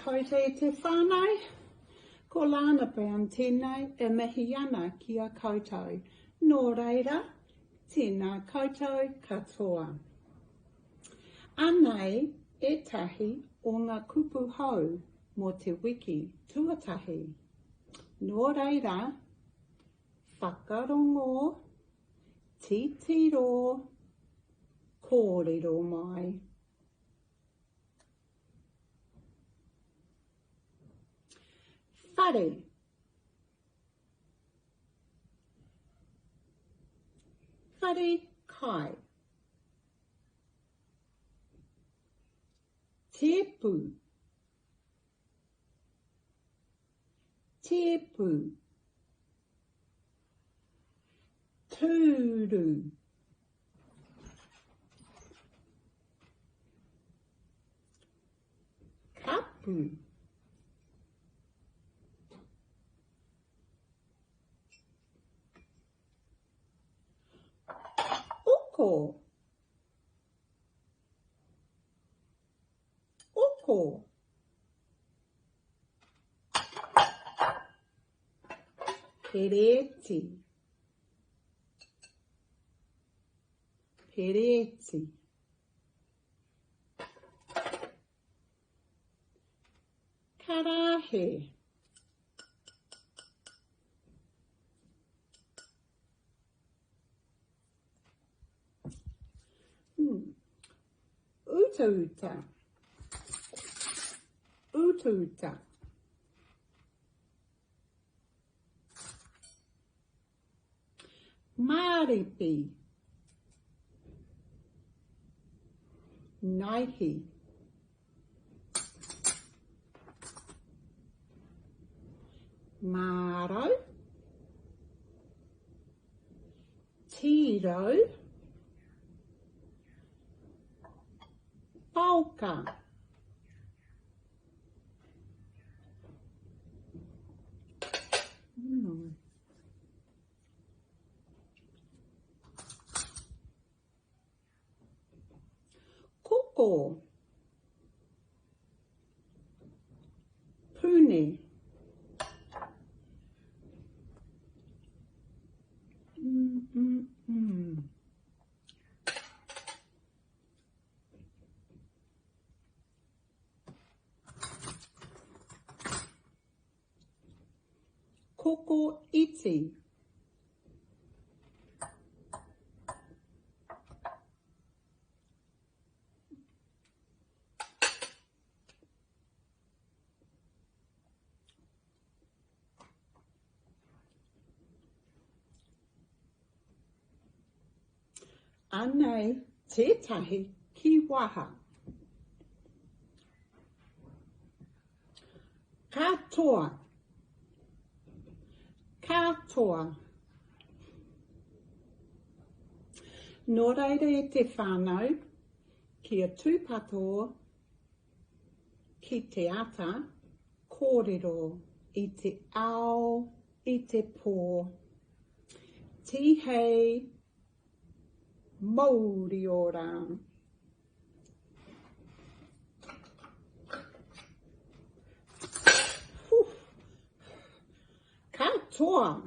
koutou e te whānau. Ko Lana Brown tēnei e mihi ana ki a koutou. Nō reira, tēnā koutou katoa. Anei ētahi o ngā kupu hou mō te wiki tuatahi. Nō reira, whakarongo, titiro, kōrero mai. Whare. Whare kai. Tēpu. Tēpu. Tūru. Kapu. Oko. Oko. Perēti. Perēti. Karāhe. Hmm. Utauta. Utauta. Māripi. Naihi. Mārau. Tīrau. Paoka. Mm. Koko. Pune. Mm, mm, mm. Koko iti. Anei tētahi kīwaha. Katoa. Katoa. Nō reira e te whānau, kia tūpato ki te ata kōrero i te ao, i te pō. Tihei mauri ora! Katoa!